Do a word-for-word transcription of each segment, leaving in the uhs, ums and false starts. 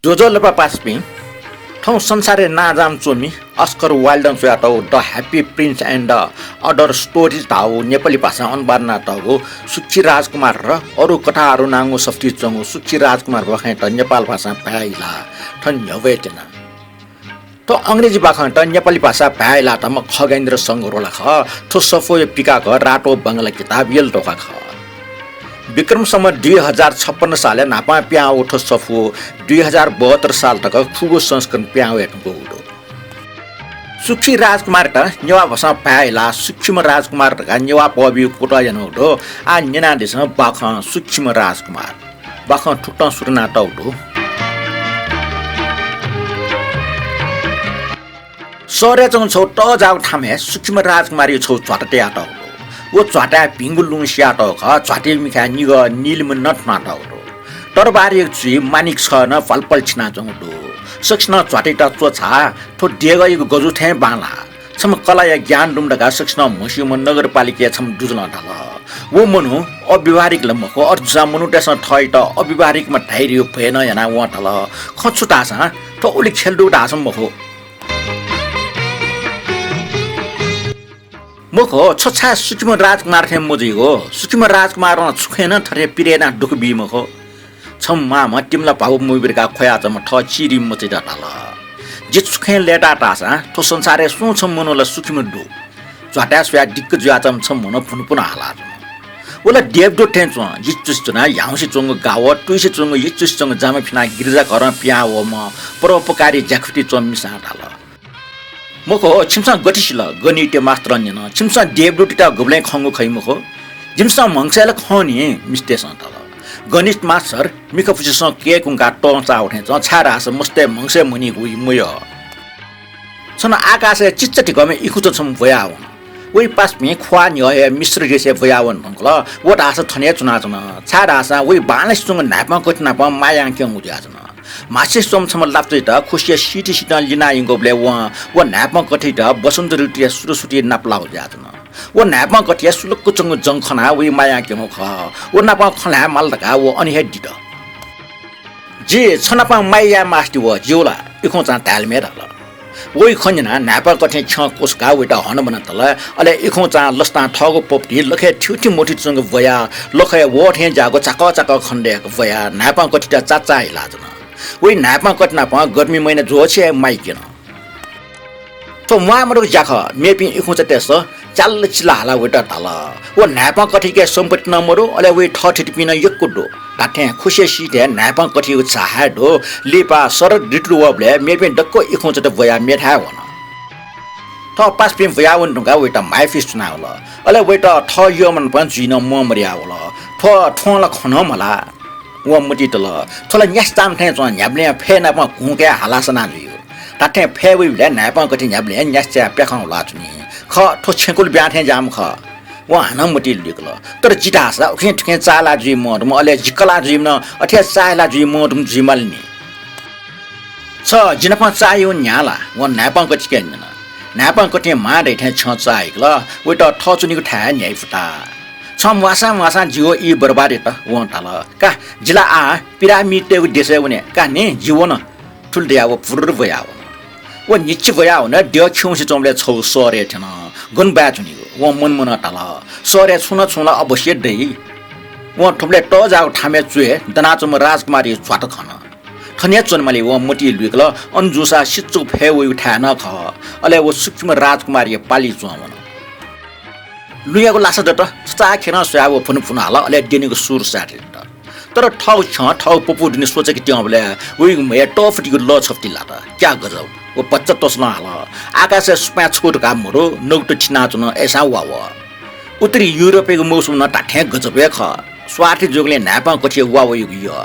ज्वजलपा पासापिं, थौं संसारय् नांजाःम्ह च्वमि अस्कर वाइल्डं च्वयातःगु The Happy Prince and Other Stories धाःगु नेपाली भाषां अनुवाद यानातःगु सुखी राजकुमार र अरू कथाहरू नांगु सफुतिइ च्वंगु सुखी राजकुमार बाखंयात नेपाल भाषां भाय् हिलाः थन न्ह्यब्वये त्यना। थ्व अंग्रेजी बाखंयात नेपाली भाषां भाय् हिलातःम्ह खगेन्द्र संघरोला खः। थ्व सफूया पिकाः रातो बंगला किताब यलधोखा खः। विक्रम सम्वत दुई हजार छप्पन्न सालय् न्हापां पिहां वःगु थ्व सफू दुई हजार बहत्तर साल तक खुगू संस्करण पिहां वये धुंकूगु दु। सुखी राजकुमारयात नेवाः भाषां भाय् हिलाः सुखीम्ह राजकुमार धकाः नेवाः पहःपिं कुतः यानागु दु। आः न्यनादिसँ बाखं सुखीम्ह राजकुमार। बाखं थुकथं सुरु यानातःगु दु। शहरय् च्वंगु छगू तःजाःगु थामय् सुखीम्ह राजकुमारया छगू झ्वाता तयातःगु दु। व झ्वाताय् भिंगु लुँ सियातःगु खः। झ्वाताया मिखाय् निगः निलिम्ह नं थुनातःगु दु। तरवारया चुइ मानिक छगः नं भ्वालभ्वाल छिनाच्वंगु दु। सकसिनं झ्वातायात च्वछाः, थ्व देगःयागु गजू थें बांलाः। छम्ह कलाया ज्ञान दुम्ह धकाः सकसिनं म्हस्यूम्ह नगरपालिकाया छम्ह दुजलं धाल। व मनू अव्यावहारिक ला मखु, अथे जूसां मनूतय्सं थःत अव्यावहारिकम्ह धाइ धइगु भय नं यानाः वं धाल, खँ छु धाःसां थ्व उलि खेल दु धाःसां मखु। मखु, छ छाय् सुखीम्ह राजकुमार थें मजुइगु? सुखीम्ह राजकुमारं छुखँय् नं थथे पिरय् यानाः दुःख बी मखु। छम्ह मांम्ह तिमिला भागु मब्यू धकाः ख्वयाच्वंम्ह थः चिरिमचायात धाल, जि छुखँय् लय्ताः धाःसां थ्व संसारय् सुं छम्ह मनू ला सुखीम्ह दु? झ्वाताय् स्वयाः दिक्क जुयाच्वंम्ह छम्ह मनू भुनुभुनु हालाच्वन। व ला देवदूत थें च्वं। यचुसे च्वनाः ह्याउँसे च्वंगु गावः, तुइसे च्वंगु यचुसे च्वंगु जामा फिनाः गिरिजाघरं पिहां वःम्ह परोपकारी ज्याखुति च्वंम्ह मिसां धाल। मखु, छिमिसं गथे सिल? गणितया मास्तरं न्यन। छिमिसं देवदूतयात गुबलें खंगु खइ मखु? जिमिसं म्हगसय् ला खं नि, मिस्तय्सं धाल। गणित मास्तर मिखा पुसेसं कय्कुंकाः तंचाः वथें च्वं, छाय्धाःसा मस्तय् म्हगसय् म्हनीगु वइ मयः। छन्हु आकाशय् चिच्चा धिकःम्ह इखुचा छम्ह ब्वयावन। वइ पासापिं ख्वाः न्ह्यः हे मिश्र देशय् ब्वयावन धुंकल। व धाःसा थन हे च्वनाच्वन, छाय्धाःसा वइ बांलासे च्वंगु न्हाय्पं कथि नाप मायां क्यंगु जुयाच्वन। म्हासिसे च्वंम्ह छम्ह लापचायात खुसिया सिथि सिथं लिना यंकूबलय् वं व न्हाय्पं कथियात वसन्त ऋतुया सुरु सुथि नापलाःगु जुयाच्वन। व न्हाय्पं कथिया सुलुक्क च्वंगु जं खनाः वइ मायां क्यंगु खः। व नाप खँ ल्हाये माल धकाः व अन हे दित। जि छ नाप माया याये मास्ति वः, ज्यू ला? इखुचां धाय्‌लाम्ह धाल। वइ खँ न्यनाः न्हाय्पं कथिं छ्यं क्वसुकाः वइत हनाबना तल। अले इखुचां लसतां थःगु पपुति लखय् थ्युथि मथि च्वंगु ब्वयाः लखय् वः थें ज्याःगु चाकः चाकः खनेदय्क ब्वयाः न्हाय्पं कथियात चाचाः हिलाच्वन। वइ न्हाय्पं कथि नाप गर्मी महिना ज्वःछि हे माइ क्यन। थ्व म्वाये मदुगु ज्या खः। मेपिं इखुचातय्सं च्याल्ल चिल्ल हालाः वइत धाल। व न्हाय्पं कथिके सम्पत्ति नं मदु, अले वइ थःथितिपिं नं यक्व दु। धात्थें खुसिया सिथय् न्हाय्पं कथियागु झाः हे दु। लिपा शरद ऋतु वःबलय् मेपिं दक्व इखुचात ब्वयाः मेथाय् वन। थः पासापिं ब्वयावन धुंकाः वइत म्हाइफिसे च्वनावल। अले वइत थः यःम्ह नाप जुइ नं मंमदयावल। थ्व थ्वं ला खँ नं मल्हाः। वं मतिइ तल, थ्व ला न्यासि चाःम्ह थें च्वं, न्ह्याबलें फय् नाप घुँकय् हालाः सना जुइगु। धात्थें फय् वइबलय् न्हाय्प्वं कथि न्ह्याबलें न्यासि चायाः प्याखं हुलाच्वनी। खः, थ्व छेँकुल ब्यां थें ज्याःम्ह खः। वं हानं मतिइ लुइकल। तर जि धाःसा उखें थुखें चाःहिला जुइ मवंधुम्ह, अले जि कलाः जुइम्ह नं अथे हे चाःहिला जुइ मवंधुम्ह जुइमाल नि। छ जि नाप चाःहिउ न्ह्याः ला? वं न्हाय्प्वं कथिके न्यन। न्हाय्प्वं कथिं म्हां दइ थें छ्यं चाःहिकल। वइत थः च्वनीगु थाय् न्ह्याइपुताः। छ म्वाःसां म्वाःसां जिगु ई बरबाद यात, वं धाल। का, जि ला आः पिरामिडतय्गु देशय् वने, का नि, जि वन। थुलि धयाः व भुर्र ब्वयावन। व न्हिच्छि ब्वयावन, द्यः खिउँसे च्वंबलय् छगू शहरय् थ्यन। गन बाय् च्वनीगु? वं मनमनं धाल, शहरय् छुं न छुं ला अवश्य दइ। वं थुबलय् तःजाःगु थामय् च्वय् दनाच्वंम्ह राजकुमारया झ्वाता खन। थन हे च्वनेमाली वं मतिइ लुइकल, अन जूसा सिचुक फय् वइगु थाय् नं खः। अले व सुखीम्ह राजकुमारया पालिइ च्वं वन। लुँयागु लासा दत, छचाःखेरं स्वयाः व भुनुभुनु हाल, अले द्यनेगु सुर साय्‌केत। तर थःगु छ्यं थःगु पपू दुने स्वचके त्यंबलय् वइगु म्हय् तःफुतिगु लः छफुति लात। क्या गजब! व भचा तसलं हाल। आकाशय् सुपाँय् छगू धकाः मदु, नगुत थिनाच्वन, अय्‌सां वा वः। उत्तरी युरोपयागु मौसम नं धात्थें गजब हे खः। स्वार्थी जूगुलिं न्हाय्प्वं कथिया वा वइगु यः।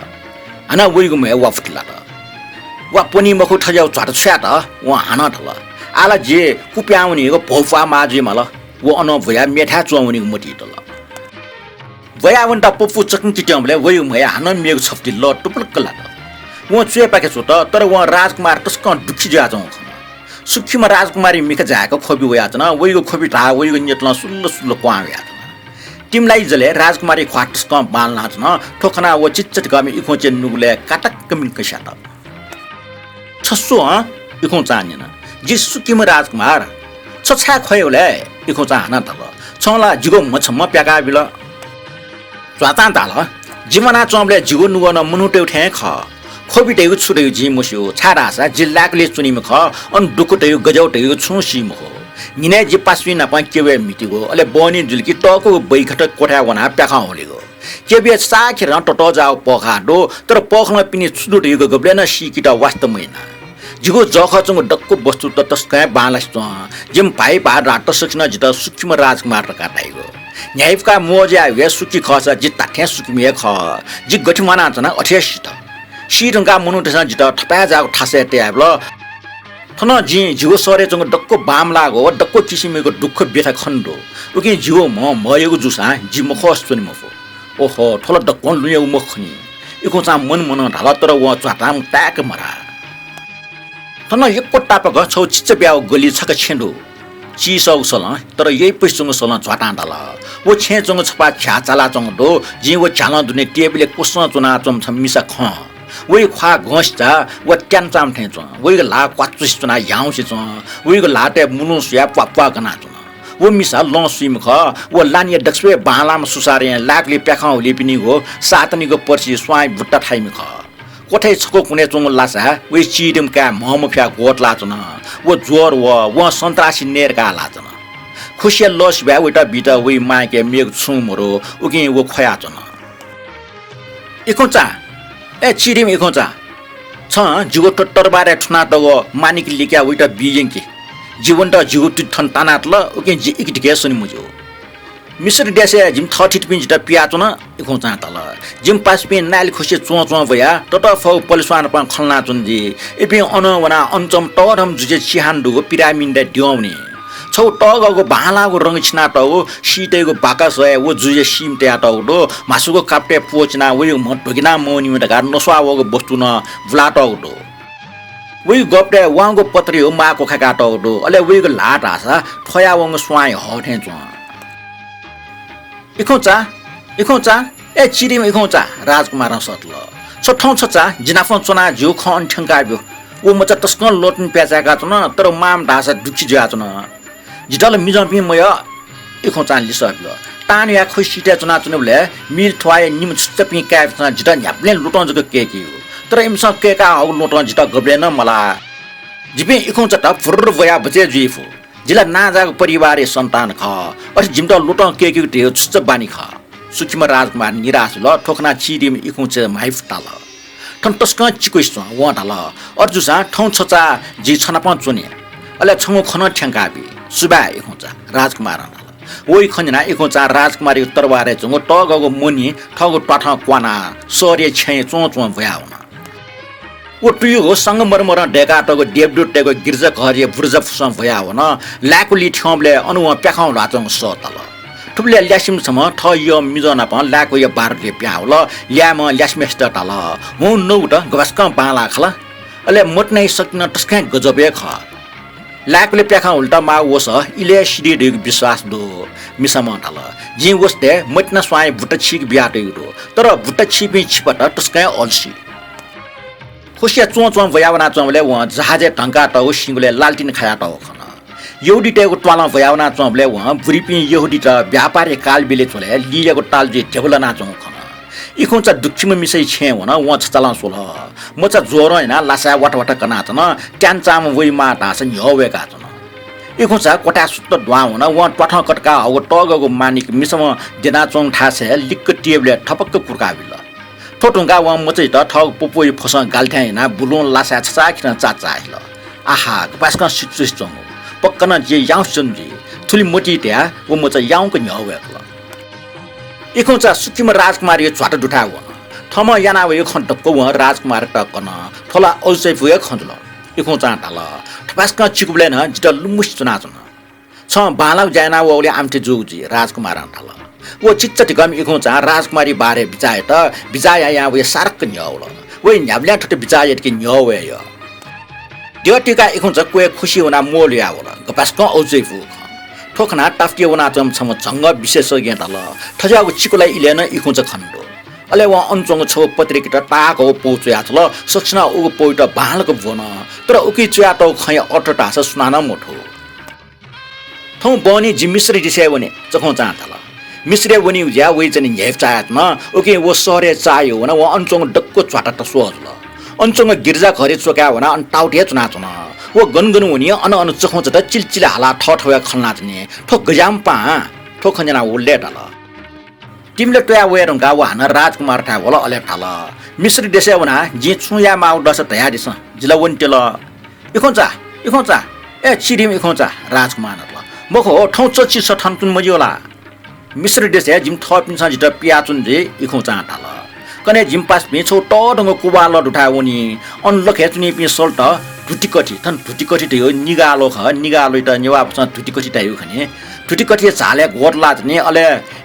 हानं वइगु म्हय् वा फुति लात। वा पनी मखु, थज्याःगु झ्वाता छु यात? वं हानं धाल। आः ला जि कुप्यां वनीगु भौ प्वाः माः जुइमाल। व अनं ब्वयाः मेथाय् च्वं वनीगु मतिइ तल। ब्वयावनेत पपू चकंके त्यंबलय् वइगु म्हय् हानं मेगु छफुति लः टुप्लुक्क लात। वं च्वय्‌पाखे च्वत, तर वं राजकुमार तसकं दुःखी जुयाच्वंगु खन। सुखीम्ह राजकुमारया मिखा झाय्‌क ख्वबि वयाच्वन, वइगु ख्वबि धाः वइगु न्यतलं सुल्ल सुल्ल क्वहां वयाच्वन। तिमिलाया जलय् राजकुमारया ख्वाः तसकं बांलानाच्वन। थ्व खनाः व चिच्चा धिकःम्ह इखुचाया नुगलय् कातक्क मिंक स्यात। छ सु हँ? इखुंचां न्यन। जि सुकिम राजकुमार। छ छाय् ख्वये वल ले? इखुंचां हानं धाल। छं ला जिगु म्हछम्ह प्याकाबिल। च्वातां धाल, जि म्वानाच्वंबलय् जिगु नुगः नं मनूतय्गु थें हे खः। ख्वबि धइगु छु धइगु जिं मस्यू, छाय्धाःसा जि लाय्कुलिइ च्वनीम्ह खः, अन दुःख धइगु गज्याउ धइगु छुं सी मखु। न्हिनय् जि पासापिं नाप क्यबय् म्हितीगु, अले बहनी जुल कि तःकूगु बैठक कोठाय् वनाः प्याखं हुलीगु। क्यबय् साखेरं ततःजाःगु पःखाः दु, तर पःखालं पिने छु दु धइगु गबलें नं सीकेत वास्ता मयाना। जिगु जःखः च्वंगु दक्व वस्तुत तसकं हे बांलासे च्वं। जिमि भाइ भाः दाः तसकसिनं जितः सुखिम राजकुमार धकाः धाइगु। न्ह्याइपुकाः म्वःज्या हे सुखी खःसा जि धात्थें सुखिम हे खः। जि गथे म्वानाच्वना अथे हे सित। सी धुंकाः मनूतय्सं जितः थपाय्जाःगु थासय् तयाबिल। थन जिं जिगु शहरय् च्वंगु दक्व बांमलाःगु व दक्व किसिमयागु दुःख ब्यथा खने दु। उकिं जिगु म्ह म्हयागु जूसां जि मखःसे च्वने मफु। ओहो, थ्व ला दक्वं लुँयागु मखु खनी। इखुंचां मन मनं धाल, तर वं च्वातां मुताय्क मधाः। थन यक्व तापाक छगू चिचाबियागु गल्लिइ छकः छेँ दु। चीसःगु सलं, तर यइपुसे च्वंगु सलं च्वातां धाल। व छेँय् च्वंगु छपा झ्याः चालाच्वंगु दु। जिं व झ्यालं दुने टेबलय् क्वसं च्वनाच्वंम्ह छम्ह मिसा खं। वया ख्वाः गंसिचा व त्यानचाम थें च्वं। वयागु ल्हाः क्वाचुसे च्वनाः ह्याउँसे च्वं। वयागु ल्हातय् मुलुं सुयाः प्वाः प्वाः गनाच्वन। व मिसा लं सुइम्ह खः। व लानिया दक्वसिबय् बांलाःम्ह सुसारं लाय्कुलिइ प्याखं हुलीपिनिगु सातनिगु पर्सि स्वांया बुट्टा थाइम्ह खः। कोठाय् छकू कुनय् च्वंगु लासाय् वया चिरिम्ह काय् म्हमफयाः ग्वतलाच्वन। व ज्वर वः, वं सन्त्रासी नये धकाः हालाच्वन। खुसिया लः सिबय् वयात बीत वया मांयाके मेगु छुं मदु, उकिं व ख्वयाच्वन। इखुंचा, ए चिरिम्ह इखुंचा, छं जिगु थ्व तरबारय् थुनातःगु मानिक लिकयाः वयात बी यंकि। जि वनेत जिगु तुति थन तानातल, उकिं जि इकि धिके सने मज्यू। मिश्र देशय् जिमि थःथितिपिं जितः पियाच्वन, इखुंचां धाल। जिमि पासापिं नाइलिखुसिइ च्वंच्वं वयाः ततःफःगु पलेस्वां नाप खँ ल्हानाच्वन जुइ। इपिं अनं वनाः अन च्वंम्ह तःधंम्ह जुजुया चिहान दुगु पिरामिडय् द्यं वनी। छगू तःगागु बांलाःगु रंग छिनातःगु सीतय्गु बाकसय् व जुजुया सीम्ह तयातःगु दु। म्हासुगु कापतय् प्वःचिनाः वयागु म्ह ध्वगिनाः मवनीमा धकाः नस्वाः वःगु वस्तु नं बुलातःगु दु। वयागु गपतय् वांगु पत्रयागु माःक्व खाकातःगु दु। अले वयागु ल्हाः धाःसा थ्वया वंगु स्वांया हः थें च्वं। इखुंचा, इखुंचा, ए चिरिम्ह इखुंचा, राजकुमारं सःतल। छ थौं छचा जि नाप च्वनाः जिगु खँ अन थ्यंकाब्यु। व मचा तसकं ल्वतुं प्याचाय्काच्वन, तर मांम्ह धाःसा दुःखी जुयाच्वन। जितः ला मिजंपिं मयः, इखुंचां लिसः बिल। तांन्वयाः ख्वसितय् च्वनाच्वनेबलय् मिल थ्वाःया निम्ह छुच्चापिं काय्पिन्सं जितः न्ह्याबलें ल्वतं जक कय्कीगु। तर इमिसं कय्काः हःगु ल्वतं जितः गबलें नं मलाः। जिपिं इखुंचात भुर्र ब्वयाः बचय् जुइ फु। जि ला नांजाःगु परिवारया सन्तान खः। अथे जिमित ल्वतं कय्केगु धयागु छुच्चा बानी खः। सुखिम्ह राजकुमार निराश जुल। थ्व खनाः चिरिम्ह इखुंचां म्हाइफु ताल। थन तसकं चिकुसे च्वं। वं धाल, अथे जूसां थौं छचा जि छ नाप च्वने। अले छंगु खँ नं थ्यंकाबी। सुभाय् इखुंचा, राजकुमारं धाल। वया खँ न्यनाः इखुंचां राजकुमारया तरबारय् च्वंगु तःगागु मणि थःगु त्वाथं क्वानाः शहरया छेँय् च्वंच्वं ब्वयावन। व तुयुगु संगमरमरं दय्कातःगु देवदूततय्गु गिर्जाघरया बुर्जा फुसं ब्वयावन। लाय्कुलिइ थ्यंबलय् अन वं प्याखं ल्हाःच्वंगु सःतल। थुबलय् ल्यासेम्ह छम्हं थः यःम्ह मिजं नाप लाय्कुया बारदातय् पिहां वल। ल्याय्म्हं ल्यासेम्हय्सित धाल, हुँ, नगुत गपाय्सकं बांलाः खला। अले मतिनाया शक्ति नं तसकं हे गजब हे खः। लाय्कुलिइ प्याखं हुलेत माःगु वसः इलय् सिधइ धइगु विश्वास दु। मिसाम्हं धाल, जिं वसतय् मतिना स्वांया बुट्टा छीके बियातयागु दु, तर बुट्टा छीपिं छिपात तसकं हे अलसी। ख्वसिया च्वंच्वं ब्वयावनाच्वंबलय् वं जहाजय् धंकातःगु सिंगुलय् लालटिन खायातःगु खन। यहूदीतय्गु त्वालं ब्वयावनाच्वंबलय् वं बुरिपिं यहूदीत व्यापारया कालबिलय् झ्वलय् लियागु तालुजुइ धेबा लानाच्वंगु खन। इखुंचा दुःखिम्ह मिसाया छेँय् वन। वं छचालं स्वल। मचा ज्वरं यानाः लासाय् वाता वाता कनाच्वन। त्यानचांम्ह वइ माः धाःसा न्ह्यः वय्काच्वन। इखुंचा क्वथाय् सुत्त दुहां वन। वं त्वाथं कतकाः हःगु तःगागु मानिक मिसाम्हं द्यनाच्वंगु थासय् लिक्क टेबलय् थपक्क कुर्काबिल। थ्व धुंकाः वं मचायात थःगु पपुया फ्वसं गालथ्यां यानाः बुलुं लासाय् छचाःखेरं चाचाहिल। आहा, गपाय्सकं सिचुसे च्वंगु। पक्का नं जि याउँसे च्वने जुइ। थुलि मतिइ तयाः व मचा याउँक न्ह्यः वय्कल। इखुंचा सुखिम्ह राजकुमारया झ्वाता दुथाय् वन। थःम्हं याना वइगु खँ दक्व वं राजकुमारयात कन। थ्व ला अजू चायापुगु हे खँ जुल। इखुंचां धाल, थपाय्सकं चिकुबलय् नं जितः लुमंसे च्वनाच्वन। छं बांलाःगु ज्या याना वःगुलिं आमथे जूगु जुइ, राजकुमारं धाल। व चिच्चा धिकःम्ह इखुंचां राजकुमारया बारे बिचाः यात। बिचाः यायां वया सारक्क न्ह्यः वल। वया न्ह्याबलें थथे बिचाः यात कि न्ह्यः वये यः। द्यः तुइकाः इखुंचा क्वय् खुसि वनाः म्वःल्हुयाः वल। गपाय्सकं अजू चायापुगु खँ। थ्व खनाः ताफतिया वनाच्वंम्ह छम्ह झंगः विशेषज्ञं धाल, थज्याःगु चिकु ला इलय् नं इखुंचा खने दु। अले वं अन च्वंगु छगू पत्रिकायात ताःहाकः पौ च्वयाछ्वल। सकसिनं उगु पौयात बांलाक ब्वन, तर उकी च्वयातःगु खँया अर्थ धाःसा सुनानं मथू। थौं बहनी जि मिश्र देशय् वने, चखुंचां धाल। मिश्रय् वनीगु ज्या वइचानि न्ह्याइपुचायाच्वन। उकिं व शहरय् चाःह्यू वनाः वं अन च्वंगु दक्व झ्वाता तस्वः जुल। अन च्वंगु गिर्जाघरय् च्वकाः वनाः अन ताउति हे च्वनाच्वन। व गन गन वनी, अन अन चखुंचात चिल्चिल हालाः थःथवय् खँ ल्हानाच्वनी। थ्व गज्याःम्ह पाहां? थ्व खँ न्यनाः व लय्ताल। तिमिला त्वयाः वये धुंकाः व हानं राजकुमारथाय् वल, अले धाल, मिश्र देशय् वनाः जिं छुं यायेमाःगु दःसा धयादिसँ, जि ला वनेत्यल। इखुंचा, इखुंचा, ए चिधिम्ह इखुंचा, राजकुमारं धाल। मखु हो, थौं चच्छि छ थन च्वने मज्यू ला? मिश्र देशय् जिमि थःपिन्सं जितः पियाच्वन जुइ, इखुंचां धाल। कन्हय् जिमि पासापिं छगू तःधंगु कुबाः लः दुथाय् वनी। अन लखय् च्वनीपिं सलत धुतिकथि, थन धुतिकथि धइगु निगाः ल्वः खः, निगाः ल्वःयात नेवाः भाषां धुतिकथि धाइगु खनी। धुतिकथिया झालय् ग्वतलाच्वनी, अले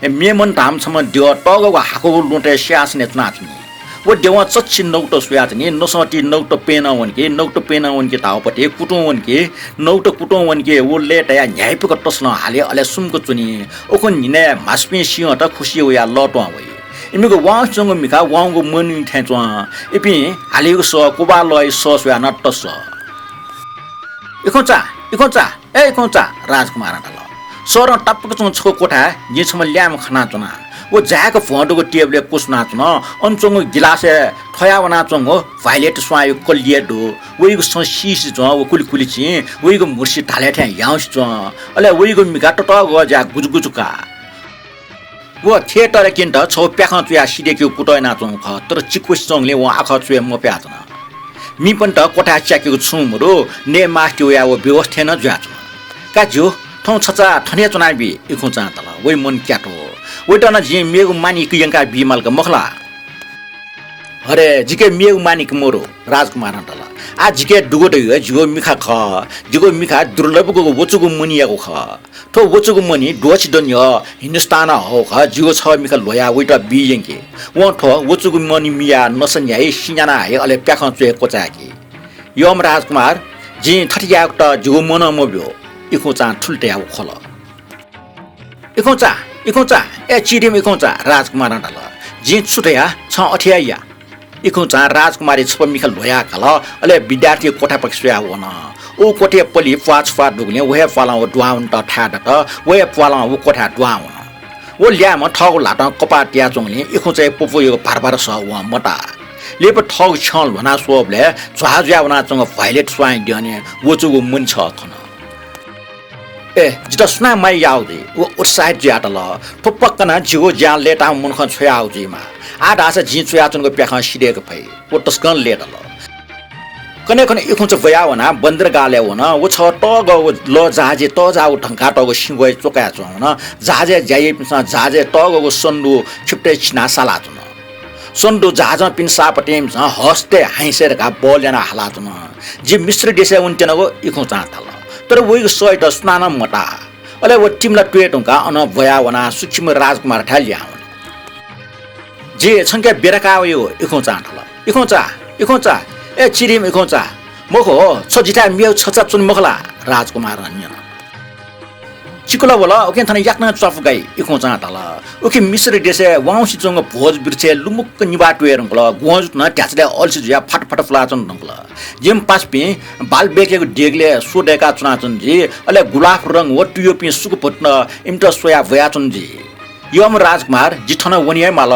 मेमन धाःम्ह छम्ह द्यः तःगः हाकुगु ल्वहंतय् स्याःसनय् च्वनाच्वनी। व द्यवं चच्छि नगुत स्वयाच्वनी, नसंति नगुत प्यनं वंकी, नगुत प्यनं वंकी धाःगु पति कुतुं वंकी, नगुत कुतुं वंकी, व लय्तायाः न्ह्याइपुक तसलं हाली, अले सुम्क च्वनी। उखुन्हु न्हिनय् म्हासुपिं सिंहत खुसि वयाः लः त्वं वइ। इमिगु वाउँसे च्वंगु मिखा वाउँगु मणि थें च्वं। इपिं हालीगु सः कुबाः लःया सः स्वयाः नं तस्वः। इखुंचा, इखुंचा, ए इखुंचा, राजकुमारं धाल। शहरं तापाक च्वंगु छगू क्वथाय् जिं छम्ह ल्याय्म्ह खनाच्वना। व जाय्क भ्वं दुगु टेबलय् क्वछुनाच्वन। अन च्वंगु गिलासय् थ्वया वनाच्वंगु भायोलेट स्वांया कलिया दु। वइगु सँ सीसि च्वं, व कुलिकुलि चिं, वइगु म्हुर्सि धालय् थें ह्याउँसे च्वं। अले वइगु मिखा ततःगः ज्याः गुजुगुजु का। व थेतःले क्यनेत छगू प्याखं च्वयाः सिधय्केगु कुतः यानाच्वंगु खः, तर चिक्वसि च्वंगुलिं वं आखः च्वये मफयाच्वन। मिपन्त क्वथाय् च्याकेगु छुं मदु, नये मास्ति वयाः व बेहोस थें नं जुयाच्वन। का ज्यू, थौं छचा थन हे च्वनाबी, इखुंचां धाल। वइ मन क्यात्व। वइत नं जिं मेगु मानिक यंकाः बीमाल का मखु ला? अरे, जिके मेगु मानिक मदु, राजकुमारं धाल। आः जिके दुगु धइगु हे जिगु मिखा खः। जिगु मिखा दुर्लभगु वचुगु मणियागु खः। थ्व वचुगु मणि द्वःछि दु न्ह्यः हिन्दुस्तानं हःगु खः, जिगु छगः मिखा ल्ह्वयाः वइत बी यंकि। वं थ्व वचुगु मणि मियाः नसा न्ह्याइ, सिँ न्याना हइ, अले प्याखं च्वय् क्वचाय्कि। यःम्ह राजकुमार, जिं थथे यायेगुत जिगु मनं मब्यू, इखुंचां थुलि धयाः व ख्वल। इखुंचा, इखुंचा, ए चिधिम्ह इखुंचा, राजकुमारं धाल। जिं छु धया, छं अथे हे या। इखुंचां राजकुमारया छपा मिखा ल्ह्वयाः काल, अले विद्यार्थीया क्वथापाखे स्वयाः वन। व क्वथाया पलि प्वाः छप्वाः दुगुलिं व हे प्वालं व दुहां वनेत थाय् दत, व हे प्वालं व क्वथाय् दुहां वन। व ल्याय्म्ह थःगु ल्हातं कपाः तियाच्वंगुलिं इखुंचाया प्वप्वयागु भारभार सः वं मताः। लिपा थःगु छ्यं ल्ह्वना स्वःबलय् झ्वाः जुया वनाच्वंगु भायोलेट स्वांया द्यःने वचुगु मणि छगः खन। ए, जितः सुनां माया याःगु जुइ? व उत्साहित जुयाः धाल। थ्व पक्का नं जिगु ज्यां लय्ताःम्ह मनखं छ्वयाहःगु जुइमाः। आः धाःसा जिं च्वयाच्वनागु प्याखं सिधय्के फइ। व तसकं लय्ताल। कन्हय् खन इखुंचा ब्वयाः वनाः बन्दरगाहलय् वन। व छगः तःगः व लः जहाजय् तःजाःगु धंकातःगु सिंग्वय् च्वकाय् च्वंवन। जहाजय् ज्या याइपिन्सं जहाजय् तःगःगु सन्दु खिपतय् छिनाः सालाच्वन। सन्दु जहाजं पिने साःपतिंपिन्सं हस्तय् हाइँसय् धकाः बल यानाः हालाच्वन। जि मिश्र देशय् वनेत्यनागु, इखुंचां धाल। तर वइगु सःयात सुनानं मताः। अले व तिमिला त्वये धुंकाः अनं ब्वयाः वनाः सुखिम्ह राजकुमारथाय् लिहां वन। जि छंके ब्यरा काः वयेगु, इखुंचां धाल। इखुंचा, इखुंचा, ए चिधिम्ह इखुंचा, मखु हो, छ जिथाय् मेगु छचा च्वने मखु ला? राजकुमारं न्यन। चिकुला वल, उकिं थन याकनं च्वापु गाइ, इखुंचां धाल। उखे मिश्र देशय् वाउँसे च्वंगु भोज वृक्षय् लुमुक्क निभाः त्वये धुंकल। ग्वंजुत नं ध्याचलय् अल्से जुयाः फटफट पुलाच्वने धुंकल। जिमि पासापिं बालबेकयागु देगलय् स्व दय्काः च्वनाच्वन जुइ। अले गुलाफ रंग व तुयुपिं सुकुभतुं इमित स्वयाः ब्वयाच्वन जुइ। यःम्ह राजकुमार, जि थन वने हे माल,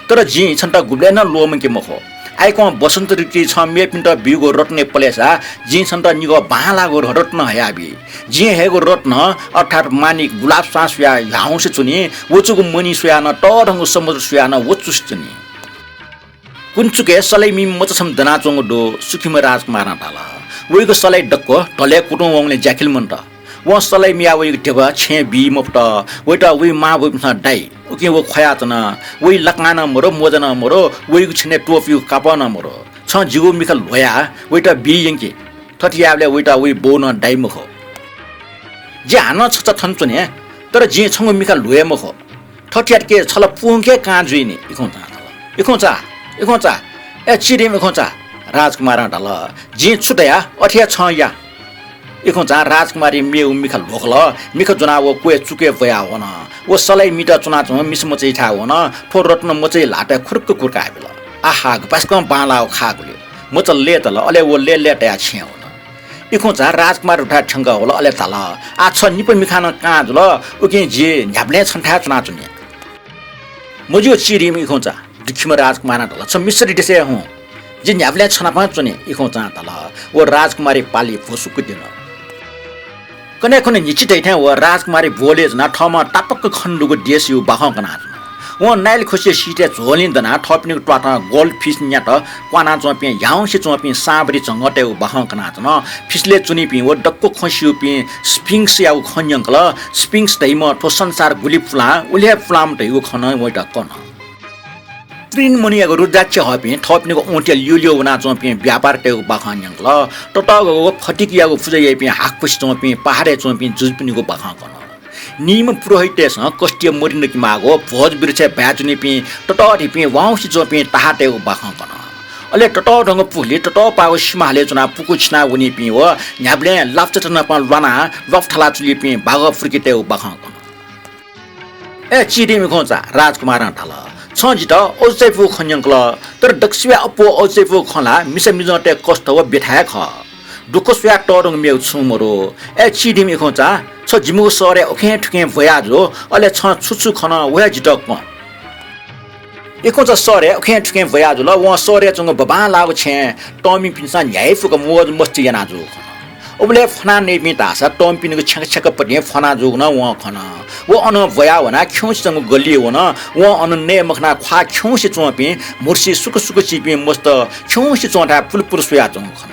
तर जिं छन्त गुबलें नं ल्वःमंके मखु। आइकं वसन्त ऋतुइ छं मेपिन्त ब्यूगु रत्नया पलेसा जिं छन्त निगः बांलाःगु रत्न हयाबी। जिं हयेगु रत्न अर्थात् मानिक गुलाफ स्वां स्वयाः ह्याउँसे च्वनी, वचुगु मणि स्वयाः नं तःधंगु समुद्र स्वयाः नं वचुसे च्वनी। कुन्चुकय् सलैमि मचा छम्ह दनाच्वंगु दु, सुखिम्ह राजकुमारं धाल। वइगु सलै दक्व धलय् कुतुं वंगुलिं ज्याखिल मन्त। वं सलै मियाः वइगु ध्यबा छेँय् बी मफुत। वइत वइ मांबौपिन्सं दाइ। उकिं व ख्वयाच्वन। वइ लाकां नं मदु, मोजा नं मदु, वइगु छेनय् त्वपुइगु कापः नं मदु। छं जिगु मिखा ल्ह्वयाः वइत बी यंकि। थथे याःबलय् वइत वइ बौ नं दाइ मखु। जि हानं छचा थन च्वने, तर जिं छंगु मिखा ल्ह्वये मखु। थथे यात कि छ ला पुंखे कां जुइनि। इखुंचा धाल, इखुंचा, इखुंचा, ए चिधिम्ह इखुंचा, राजकुमारं धाल, जिं छु धया अथे हे छं या। इखुंचा राजकुमारी मेगु मिखा ल्ह्वकल। मिखा ज्वनाः व क्वय् चुकय् ब्वयाः वन। व सलाइ मित च्वनाच्वंम्ह मिसा मचाइथाय् वन। थ्व रत्न मचाइ ल्हातय् खुरुक्क कुर्काः बिल। आहा, गपाय्‌सकं बांलाःगु खः गुलि। मचा लय्‌तल, अले व लय्‌लय् तयाः छेँय् वन। इखुंचा राजकुमार दुथाय् थ्यंकः वल, अले धाल, आः छ निपु मिखां नं कां जुल, उकिं जि न्ह्याबलें छन्थाय् च्वनाच्वने। मज्यू चिधीम्ह इखुंचा, दुःखीम्ह राजकुमारं धाल, छ मिश्र देशय् हुँ, जि न्ह्याबलें छ नाप च्वने। इखुंचां धाल, व राजकुमारी पालि भ्वसुक्क द्यन। कन्हय् खुन्हु न्हिच्छि धइथें व राजकुमारी ब्वलय् च्वनाः थःम्हं तापाक्क खने दुगु देशयागु बाखं कनाच्वन। वं नाइल खुसिया सिथय् झ्वलय् दनाः थःपिनिगु त्वाथं गोल्ड फिस न्यात क्वानाच्वंपिं ह्याउँसे च्वंपिं साँबरी झंगःतय्गु बाखं कनाच्वन। फिसलय् च्वनीपिं व दक्व खँ स्यूपिं स्फिंक्सयागु खँ न्यंकल। स्फिंक्स धइम्ह थ्व संसार गुलि पुलां, उलि हे पुलांम्ह धइगु खँ नं वयात कन। त्रिनमणियागु रुद्राक्ष हःपिं थःपिनिगु औंथ्या ल्यूल्यू वनाच्वंपिं व्यापारीतय्गु बाखं न्यंकल। ततःधंगु फटिकयागु पुजा याइपिं हाकपसि च्वंपिं पहाडय् च्वंपिं जुजुपिनिगु बाखं कन। निइम्ह पुरोहिततय्सं कस्तिया मरि नकेमाःगु भोज वृक्षय् बाय् च्वनीपिं ततःधिपिं वाउँसे च्वंपिं ताहातय्गु बाखं कन। अले ततःधंगु पुखुलिइ ततःपाःगु सिमा हाले च्वनाः पुकु छिना वनीपिं व न्ह्याबलें लापचाचा नाप ल्वानाः ल्वापु थाला चुलीपिं बाघ पुर्केतय्गु बाखं कन। अय् चिधीम्ह इखुंचा, राजकुमारं धाल, छं जितः अजू चायापुगु खँ न्यंकल, तर दक्वसिबय् अप्वः अजू चायापुगु खँ ला मिसा मिजंतय् कष्ट व ब्यथा हे खः। दुःख स्वयाः तःधंगु मेगु छुं मदु। अय् चिधीम्ह इखुंचा, छ जिमिगु शहरय् उखें थुखें ब्वया जु, अले छं छु छु खन व हे जितः कं। इखुंचा शहरय् उखें थुखें ब्वया जुल। वं शहरय् च्वंगु बबांलाःगु छेँय् तःमिपिन्सं न्ह्याइपुक मोज मस्ती याना जूगु खन। उबलय् फ्वना नइपिं धाःसा तःमिपिनिगु छ्याँका छ्याँकापतिं फ्वना जूगु नं वं खन। व अनं ब्वया वनाः खिउँसे च्वंगु गल्लिइ वन। वं अन नये मखनाः ख्वाः खिउँसे च्वंपिं म्हुर्सी सुक सुक चीपिं मस्त खिउँसे च्वंथाय् पुलपुल स्वयाच्वंगु खन।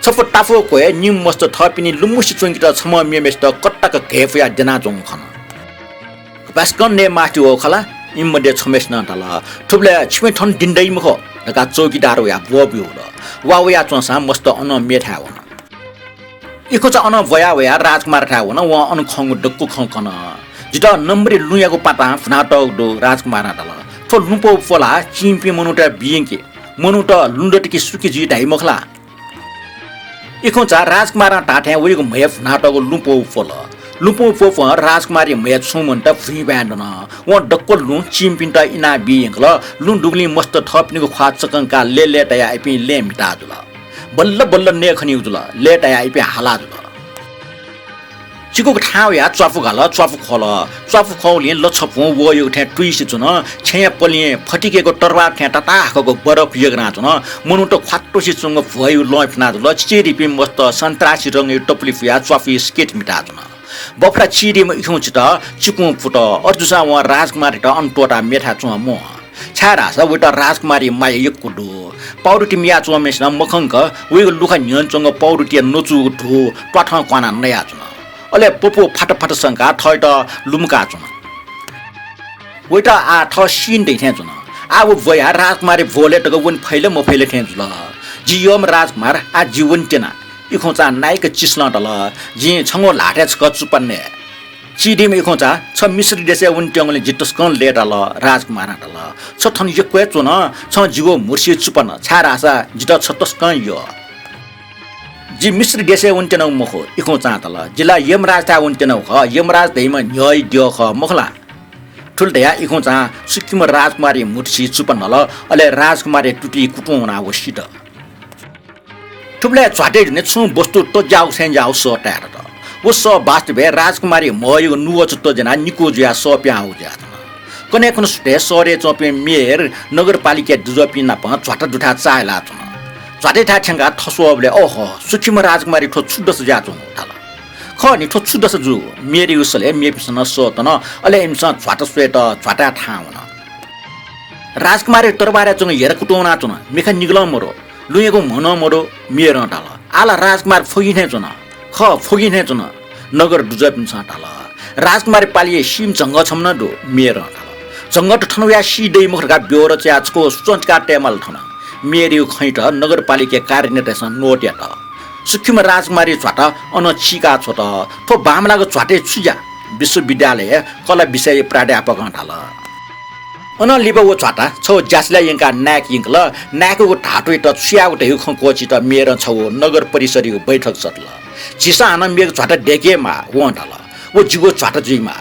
छपु ताफुगु क्वय् निम्ह मस्त थःपिनि लुमुसे च्वंकेत छम्हं मेम्हय्सित कत्ताक घय्पुयाः द्यनाच्वंगु खन। गपाय्सकं नये मास्ति वःगु खला। इमि मध्ये छम्हय्सिनं धाल, थुबलय् छिपिं थन दिं दइ मखु धकाः चौकीदार वयाः ब्वः ब्यूगु दु। वा वयाच्वंसां मस्त अनं मेथाय् वन। इखुंचा अनं ब्वया वयाः राजकुमारथाय् वन। वं अन खंगु दक्व खँ कन। जितः नम्बरी लुँयागु पातां भुनातःगु दु। राजकुमारं धाल, थ्व लुँप्वःगु प्व ला चीमिपिं मनूतय्त बियंकि। मनूत लुँ दत कि सुकि जुइ धाइ मखु ला? इखुंचा राजकुमारं धाःथें वइगु म्हय् भुनातःगु लुँप्वःगु प्व ल। लुँप्वःगु प्वं राजकुमारया म्हय् छुं मनूत भुइँबाँय् दन। वं दक्व लुँ चीमिपिन्त इनाबी यंकल। लुँ दुगुलिं मस्त थःपिनिगु ख्वाः चकंकाः लय्‌लय् तयाः इपिं लँय् म्हिता जुल। बल्ल बल्ल नये खनीगु जुल। लय् तयाः इपिं हाला जुल। चिकुक थाहां वयाः च्वापु घाल, च्वापु ख्वल। च्वापु ख्वंगुलिं लछपुं वःयागु थें तुइसे च्वन। छेँया पलिं फतिकेगु तरवार थें तताहाकःगु बरफ यग्नाच्वन। मनूत ख्वातुसे च्वंगु भ्वय् लँ फ्यना जुल। चिचीधिपिं मस्त सन्त्रासी रंगया टपुलि पुयाः च्वापुया स्केट म्हिता च्वन। बफरा चिचीधिम्ह इखुंचात चिकुं पुत। अथे जूसां वं राजकुमारीत अन त्वःताः मेथाय् च्वं म्वाः। छाय्धाःसा वयात राजकुमारीया माया यक्व दु। पाउरुटी मियाच्वंम्हय्सिनं मखंक वइगु लुखा न्ह्यःने च्वंगु पाउरुटीया नचुगु धू त्वाथं क्वानाः नयाच्वन। अले पपू फात फात संकाः थःयात लुमंकाच्वन। वयात आः थः सीनि दइ थें च्वन। आः व ब्वयाः राजकुमारी ब्वहलय् तक वने फइ ला मफइ ला थें जुल। जि यःम्ह राजकुमार, आः जि वने त्यना। इखुंचां नाइक चिसलं धाल, जिं छंगु ल्हातय् छकः चुप्पा नये। चिचीधिम्ह इखुंचा, छ मिश्र देशय् वनेत्यंगुलिं जि तसकं लय्ताल। राजकुमारं धाल, छ थन यक्व हे च्वन, छं जिगु म्हुर्सी चुप्पा न, छाय्धाःसा जितः छ तसकं यः। जि मिश्र देशय् वनेत्यनागु मखु। इखुंचां धाल, जि ला यमराजथाय् वनेत्यनागु खः, यमराज धइम्ह न्ह्यःया द्यः खः, मखु ला? थुलि धयाः इखुंचां सुखिम्ह राजकुमारया म्हुर्सी चुप्पा नल, अले राजकुमारया तुतिइ कुतुं वनाः व सित। थुबलय् झ्वातय् दुने छुं वस्तु तज्याःगु थें ज्याःगु सः ताये दत। व सः वास्तवय् राजकुमारया म्हयागु नुगःचा तज्यानाः निकू जुयाः सः पिहां वःगु जुयाच्वन। कन्हय् खुन्हु सुथय् शहरय् च्वंपिं मेयर, नगरपालिकाया दुजःपिं नाप झ्वाता दुथाय् चाःहिलाच्वन। झ्वातय्थाय् थ्यंकाः थस्वःबलय्, ओहो, सुखिम्ह राजकुमारी, थ्व छु दशा जुयाच्वंगु धाल। खः नि, थ्व छु दशा जूगु? मेयरयागु सलय् मेपिन्सं नं सः तन, अले इमिसं झ्वाता स्वयेत झ्वाताय् थाहां वन। राजकुमारया तरवारय् च्वंगु हेरा कुतुं वनाच्वन, मिखा निगलं मदु, लुँयागु म्ह नं मदु। मेयरं धाल, आः ला राजकुमार फ्वगिं थें च्वन। खः, फ्वगिं थें च्वन। नगर दुजःपिन्सं धाल, राजकुमारया पालिइ सीम्ह झंगः छम्ह नं दु। मेयरं धाल, झंगःत थन वयाः सी दइ मखु धकाः ब्यवरा च्वयाः छकः सुचं चिकाः तयेमाल थन। मेयरयागु खँयात नगरपालिकाया कार्यनेतातय्सं नोट यात। सुखिम्ह राजकुमारया झ्वाता अन चीका छ्वत। थ्व बांमलाःगु झ्वातय् छु ज्या? विश्वविद्यालयय् कला विषयया प्राध्यापकं धाल। अनं लिपा व झ्वाता छगू ज्यासलय् यंकाः नाय्‌के यंकल। नाय्‌केगु धातुयात छु यायेगु धइगु खँ क्वःछित मेयरं छगू नगर परिषदयागु बैठक सतल। झीसं हानं मेगु झ्वाता दय्‌के माः, वं धाल। व जिगु झ्वाता जुइमाः।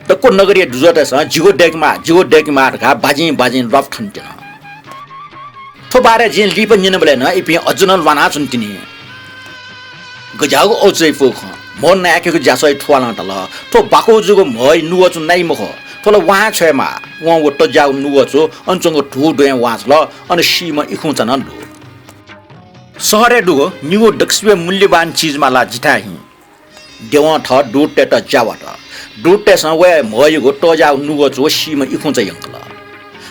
दक्व नगरया दुजःतय्‌सं जिगु दय्‌के माः, जिगु दय्‌के माः धकाः बाजिं बाजिं ल्वापु थन त्यन। थ्व बारे जिं लिपा न्यनाबलय् नं इपिं अझ नं ल्वानाच्वन तिनि। गज्याःगु औचय्‌पू खँ, म्हो नाय्‌केगु ज्यासःया थुवालं धाल, थ्व बाकु जूगु म्होया नुगःचु नाइ मखु, थ्व ला वाहां छ्वयेमाः। वं व तज्याःगु नुगःचु अन च्वंगु धू द्वँय् वांछ्वल, अन सीम्ह इखुंचा नं दु। शहरय् दुगु निगू दक्वसिबय् मूल्यवान चिज माला जिथाय् हिँ। देवं थः दूततय्‌त ज्या वात। दूततय्‌सं वया म्होयागु तज्याःगु नुगःचु व सीम्ह इखुंचा यंकल।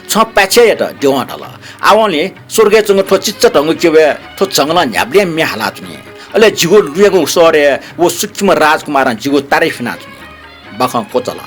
छं पाय्‌छि यात, देवं धाल। आवंलि स्वर्गय् च्वंगु थ्व चिचाधंगु क्यबय् थ्व जंगलं न्ह्याबलें म्ये हालाच्वनी। अले जिगु लुँयागु शहरय् व सुखिम्ह राजकुमारं जिगु तारिफ यानाच्वनी। बाखं क्वचाल।